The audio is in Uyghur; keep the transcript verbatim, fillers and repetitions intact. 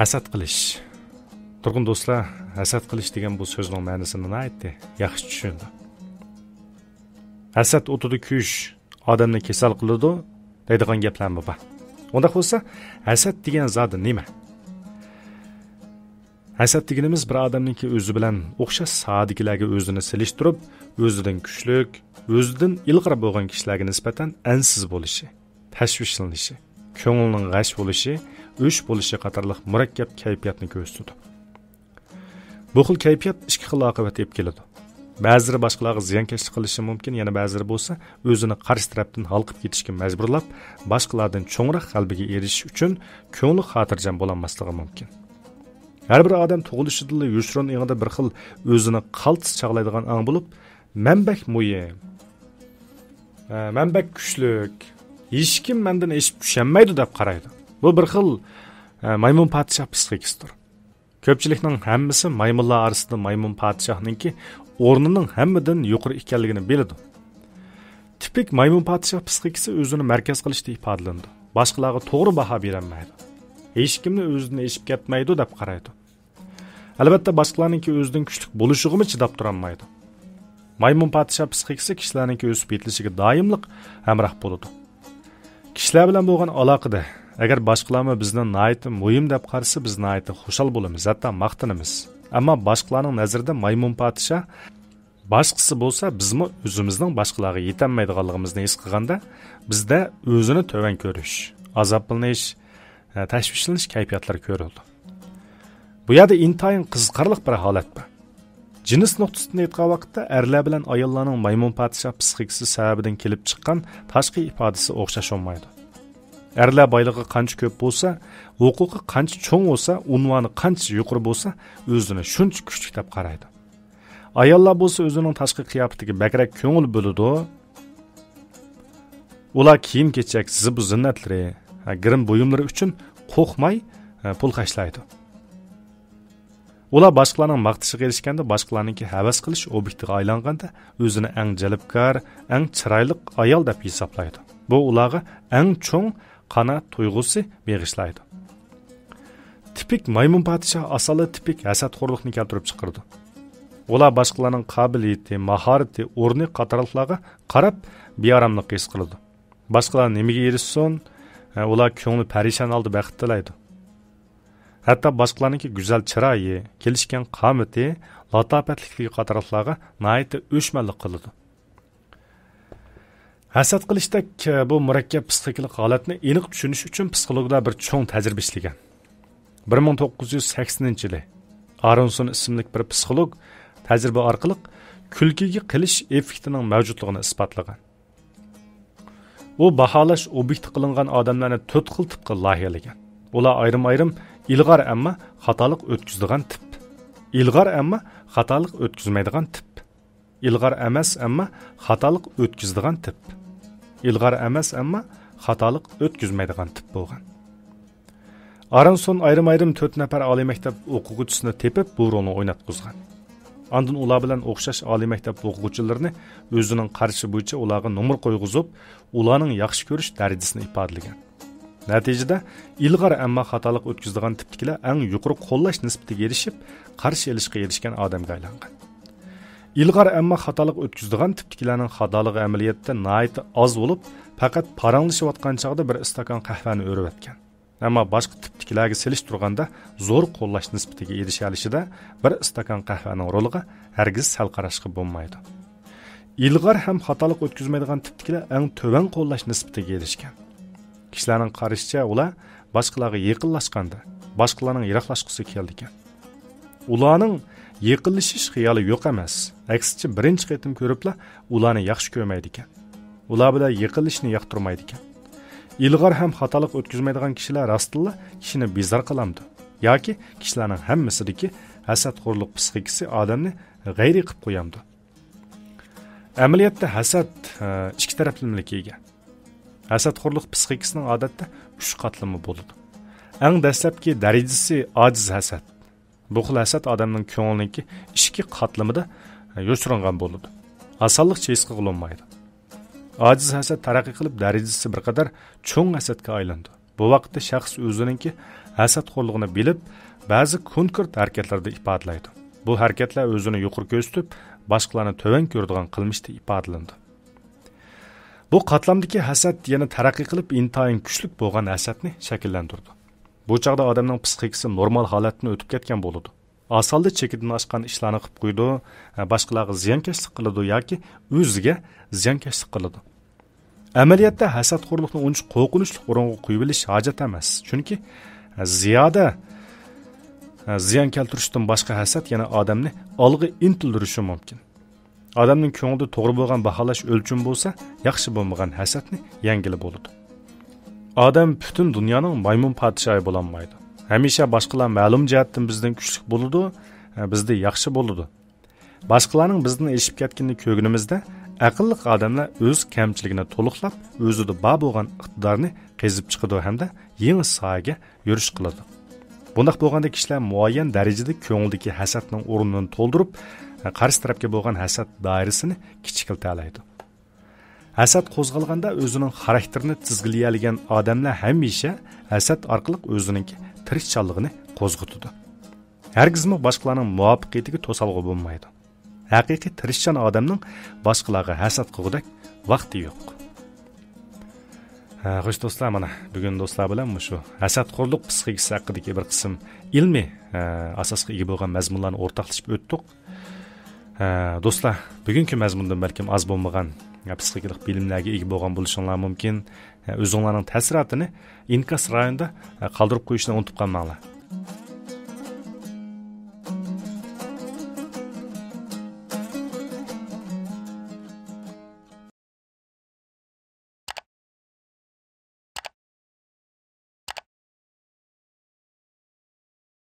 ھەسەت قىلىش. تۇرغۇن دوستلار ھەسەت قىلىش دېگەن بۇ سۆزنىڭ مەنىسىنى ناھايىتى ياخشى چۈشىنىدۇ. ھەسەت ئوتىدا كۆيۈش ئادەمنى كېسەل قىلىدۇ دەيدىغان گەپلەرمۇ بار. ئۇنداق بولسا، ھەسەت دېگەن زادى نېمە؟ ھەسەت دېگىنىمىز بىر ئادەمنىڭكى ئۆزى بىلەن ئوخشاش ساھەدىكىلەرگە ئۆزىنى سېلىشتۇرۇپ، ئۆزىدىن كۈچلۈك، ئۆزىدىن ئىلغار بولغان كىشىلەرگە نىسبەتەن ئەنسىز بولۇشى، تەشۋىشلىنىشى، كۆڭلىنىڭ غەش بولۇشى، ئۆچ بولۇشى قاتارلىق مۇرەككەپ كەيپىياتنى كۆرسىتىدۇ. بۇ خىل كەيپىيات ئىككى خىل ئاقىۋەت ئېلىپ كېلىدۇ. بەزىلىرى باشقىلارغا زىيانكەشلىك قىلىشى مۇمكىن، يەنە بەزىلىرى بولسا ئۆزىنى قارشى تەرەپتىن ھالقىپ كېتىشكە مەجبۇرلاپ، باشقىلاردىن چوڭراق غەلىبىگە ئېرىشىش ئۈچۈن كۆڭلى خاتىرجەم بولالماسلىقى مۇمكىن. ھەر بىر ئادەم تۇغۇلۇشىدىلا يوشۇرۇن ئېڭىدا بىر خىل ئۆزىنى قالتىس چاغلايدىغان ئاڭ بولۇپ، «مەن بەك مۇھىم، ئە، مەن بەك كۈچلۈك، ھېچكىم مەندىن ئېشىپ چۈشەلمەيدۇ» دەپ قارايدۇ. بۇ بىر خىل، ئە، مايمۇن پادىشاھ پسىخىكىسىدۇر. كۆپچىلىكنىڭ ھەممىسى مايمۇنلار ئارىسىدا مايمۇن پادىشاھنىڭكى ئورنىنىڭ ھەممىدىن يۇقىرى ئىكەنلىكىنى بىلىدۇ. تىپىك مايمۇن پادىشاھ پسىخىكىسى ئۆزىنى مەركەز قىلىشتا ئىپادىلىنىدۇ. باشقىلارغا توغرا باھا بېرەلمەيدۇ. ھېچكىمنى ئۆزىدىن ئېشىپ كەتمەيدۇ دەپ قارايدۇ. ئەلۋەتتە، باشقىلارنىڭكى ئۆزىدىن كۈچلۈك بولۇشىغىمۇ چىداپ تۇرالمايدۇ. مايمۇن پادىشاھ پسىخىكىسى كىشىلەرنىڭكى ئۆسۈپ يېتىلىشىگە دائىملىق ھەمراھ بولىدۇ. كىشىلەر بىلەن بولغان ئالاقىدە، ئەگەر باشقىلارمۇ بىزنى ناھايىتى مۇھىم دەپ قارىسا، بىز ناھايىتى خۇشال بولىمىز، ھەتتا ماختىنىمىز. ئەمما باشقىلارنىڭ نەزىرىدە مايمۇن پادىشاھ، باشقىسى بولسا، بىزمۇ ئۆزىمىزنىڭ باشقىلارغا يېتەلمەيدىغانلىقىمىزنى ھېس قىلغاندا، بىزدە ئۆزىنى تۆۋەن كۆرۈش، ئازابلىنىش، تەشۋىشلىنىش كەيپىياتلىرى كۆرۈلىدۇ. بۇ يەردە ئىنتايىن قىزىقارلىق بىر ھالەت بار. جىنس نۇقتىسىدىن ئېيتقان ۋاقىتتا، ئەرلەر بىلەن ئاياللارنىڭ مايمۇن پادىشاھ پسىخىكىسى سەۋەبىدىن كېلىپ چىققان تاشقى ئىپادىسى ئوخشاش بولمايدۇ. ئەرلەر بايلىقى قانچە كۆپ بولسا، ھوقۇقى قانچە چوڭ بولسا، ئۇنۋانى قانچە يۇقىرى بولسا، ئۆزىنى شۇنچە كۈچلۈك دەپ قارايدۇ. ئاياللار بولسا ئۆزىنىڭ تاشقى قىياپىتىگە بەكرەك كۆڭۈل بۆلىدۇ. ئۇلار كىيىم-كېچەك، زىبۇ-زىننەتلىرى، ھە، گىرىم بۇيۇملىرى ئۈچۈن قورقماي، ھە، پۇل خەجلەيدۇ. ئۇلار باشقىلارنىڭ ماختىشىغا ئېرىشكەندە، باشقىلارنىڭكى ھەۋەس قىلىش ئوبيېكتىغا ئايلانغاندا، ئۆزىنى ئەڭ جەلپكار، ئەڭ چىرايلىق ئايال دەپ ھېسابلايدۇ. بۇ ئۇلارغا ئەڭ چوڭ قانائەت تۇيغۇسى بېغىشلايدۇ. تىپىك مايمۇن پادىشاھ ئاسانلا تىپىك ھەسەتخورلۇقنى كەلتۈرۈپ چىقىرىدۇ. ئۇلار باشقىلارنىڭ قابىلىيىتى، ماھارىتى، ئورنى قاتارلىقلارغا قاراپ بىئاراملىق ھېس قىلىدۇ. باشقىلار نېمىگە ئېرىشسۇن، ئۇلار كۆڭلى پەرىشان ھالدا بەخت تىلەيدۇ. ھەتتا باشقىلارنىڭكى گۈزەل چىرايى، كېلىشكەن قامىتى، لاتاپەتلىكلىكى قاتارلىقلارغا ناھايىتى ئۆچمەنلىك قىلىدۇ. ھەسەت قىلىشتەك بۇ مۇرەككەپ پسىخىكىلىق ھالەتنى ئېنىق چۈشىنىش ئۈچۈن پسىخولوگلار بىر چوڭ تەجرىبە ئىشلىگەن. بىر مىڭ توققۇز يۈز سەكسىنىنچى يىلى ئارونسون ئىسىملىك بىر پسىخولوگ تەجرىبە ئارقىلىق كۈلكىگە قېلىش ئېففېكتىنىڭ مەۋجۇتلۇقىنى ئىسپاتلىغان. ئۇ باھالاش ئوبيېكتى قىلىنغان ئادەملەرنى تۆت خىل تىپقا لايىھەلىگەن. ئۇلار ئايرىم-ئايرىم ئىلغار، ئەمما خاتالىق ئۆتكۈزىدىغان تىپ، ئىلغار، ئەمما خاتالىق ئۆتكۈزمەيدىغان تىپ، ئىلغار ئەمەس، ئەمما خاتالىق ئۆتكۈزىدىغان تىپ، ئىلغار ئەمەس، ئەمما خاتالىق ئۆتكۈزمەيدىغان تىپ بولغان. ئارونسون ئايرىم-ئايرىم تۆت نەپەر ئالىي مەكتەپ ئوقۇغۇچىسىنى تېپىپ، بۇ رولنى ئويناتقۇزغان. ئاندىن ئۇلار بىلەن ئوخشاش ئالىي مەكتەپ ئوقۇغۇچىلىرىنى ئۆزىنىڭ قارىشى بويىچە ئۇلارغا نومۇر قويغۇزۇپ، ئۇلارنىڭ ياخشى كۆرۈش دەرىجىسىنى ئىپادىلىگەن. نەتىجىدە، ئىلغار ئەمما خاتالىق ئۆتكۈزىدىغان تىپتىكىلەر ئەڭ يۇقىرى قوللاش نىسبىتىگە ئېرىشىپ، قارشى ئېلىشقا ئېرىشكەن ئادەمگە ئايلانغان. ئىلغار ئەمما خاتالىق ئۆتكۈزىدىغان تىپتىكىلەرنىڭ خاتالىقى ئەمەلىيەتتە ناھايىتى ئاز بولۇپ، پەقەت پاراڭلىشىۋاتقان چاغدا بىر ئىستاكان قەھۋەنى ئۆرۈۋەتكەن. ئەمما باشقا تىپتىكىلەرگە سېلىشتۇرغاندا زور قوللاش نىسبىتىگە ئېرىشەلىشىدە بىر ئىستاكان قەھۋەنىڭ رولىغا ھەرگىز سەل قاراشقا بولمايدۇ. ئىلغار ھەم خاتالىق ئۆتكۈزمەيدىغان تىپتىكىلەر ئەڭ تۆۋەن قوللاش نىسبىتىگە ئېرىشكەن. كىشىلەرنىڭ قارىشىچە، ئۇلار باشقىلارغا يېقىنلاشقاندا، باشقىلارنىڭ يىراقلاشقۇسى كېلىدىكەن. ئۇلارنىڭ يېقىنلىشىش خىيالى يوق ئەمەس، ئەكسىچە، بىرىنچى قېتىم كۆرۈپلا ئۇلارنى ياخشى كۆرمەيدىكەن. ئۇلار بىلەن يېقىنلىشىشنى ياقتۇرمايدىكەن. ئىلغار ھەم خاتالىق ئۆتكۈزمەيدىغان كىشىلەر راستتىنلا كىشىنى بىزار قىلامدۇ ياكى كىشىلەرنىڭ ھەممىسىدىكى ھەسەتخورلۇق پسىخىكىسى ئادەمنى غەيرىي قىلىپ قويامدۇ؟ ئەمەلىيەتتە ھەسەت، ئە، ئىككى تەرەپلىمىلىككە ئىگە. ھەسەتخورلۇق پسىخىكىسىنىڭ ئادەتتە ئۈچ قاتلىمى بولىدۇ. ئەڭ دەسلەپكى دەرىجىسى ئاجىز ھەسەت. بۇ خىل ھەسەت ئادەمنىڭ كۆڭلىنىڭكى ئىچكى قاتلىمىدا يوشۇرۇنغان بولىدۇ. ئاسانلىقچە ھېس قىلغىلى بولمايدۇ. ئاجىز ھەسەت تەرەققىي قىلىپ، دەرىجىسى بىر قەدەر چوڭ ھەسەتكە ئايلىنىدۇ. بۇ ۋاقىتتا شەخس ئۆزىنىڭكى ھەسەتخورلۇقىنى بىلىپ، بەزى كونكرېت ھەرىكەتلەردە ئىپادىلەيدۇ. بۇ ھەرىكەتلەر ئۆزىنى يۇقىرى كۆرسىتىپ، باشقىلارنى تۆۋەن كۆرىدىغان قىلمىشتا ئىپادىلىنىدۇ. بۇ قاتلامدىكى ھەسەت يەنە تەرەققىي قىلىپ، ئىنتايىن كۈچلۈك بولغان ھەسەتنى شەكىللەندۈرىدۇ. بۇ چاغدا ئادەمنىڭ پسىخىكىسى نورمال ھالەتتىن ئۆتۈپ كەتكەن بولىدۇ. ئاسانلا چېكىدىن ئاشقان ئىشلارنى قىلىپ قويىدۇ، باشقىلارغا زىيانكەشلىك قىلىدۇ ياكى ئۆزىگە زىيانكەشلىك قىلىدۇ. ئەمەلىيەتتە ھەسەتخورلۇقنى ئۇنچە قورقۇنچلۇق ئورۇنغا قويۇۋېلىش ھاجەت ئەمەس. چۈنكى زىيادە زىيان كەلتۈرۈشتىن باشقا ھەسەت يەنە ئادەمنى ئالغا ئىنتىلدۈرۈشى مۇمكىن. ئادەمنىڭ كۆڭلىدە توغرا بولغان باھالاش ئۆلچىمى بولسا، ياخشى بولمىغان ھەسەتنى يەڭگىلى بولىدۇ. ئادەم پۈتۈن دۇنيانىڭ مايمۇن پادىشاھى بولالمايدۇ. ھەمىشە باشقىلار مەلۇم جەھەتتىن بىزدىن كۈچلۈك بولىدۇ، بىزدە ياخشى بولىدۇ. باشقىلارنىڭ بىزدىن ئېشىپ كەتكىنىنى كۆرگىنىمىزدە، ئەقىللىق ئادەملەر ئۆز كەمچىلىكىنى تولۇقلاپ، ئۆزىدە بار بولغان ئىقتىدارنى قېزىپ چىقىدۇ ھەمدە يېڭى ساھەگە يۈرۈش قىلىدۇ. بۇنداق بولغاندا كىشىلەر مۇئەييەن دەرىجىدە كۆڭلىدىكى ھەسەتنىڭ ئورنىنى تولدۇرۇپ، قارشى تەرەپكە بولغان ھەسەت دائىرىسىنى كىچىكلىتەلەيدۇ. ھەسەت قوزغالغاندا ئۆزىنىڭ خاراكتېرىنى تىزگىنلىيەلىگەن ئادەملەر ھەمىشە ھەسەت ئارقىلىق ئۆزىنىڭكى تىرىشچانلىقىنى قوزغىتىدۇ. ھەرگىزمۇ باشقىلارنىڭ مۇۋەپپەقىيىتىگە توسالغۇ بولمايدۇ. ھەقىقىي تىرىشچان ئادەمنىڭ باشقىلارغا ھەسەت قىلغۇدەك ۋاقتى يوق. ھە، خوش دوستلار، مانا بۈگۈن دوستلار بىلەن مۇشۇ ھەسەتخورلۇق پسىخىكىسى ھەققىدىكى بىر قىسىم ئىلمىي، ھە، ئاساسقا ئىگە بولغان مەزمۇنلارنى ئورتاقلىشىپ ئۆتتۇق. ھە، دوستلار، بۈگۈنكى مەزمۇندىن بەلكىم ئاز بولمىغان، ھە، پسىخىكىلىق بىلىملەرگە ئىگە بولغان بولۇشۇڭلار مۇمكىن. ھە، ئۆزۈڭلارنىڭ تەسىراتىنى ئىنكاس رايونىدا، ھە، قالدۇرۇپ قويۇشنى ئۇنتۇپ قالماڭلار.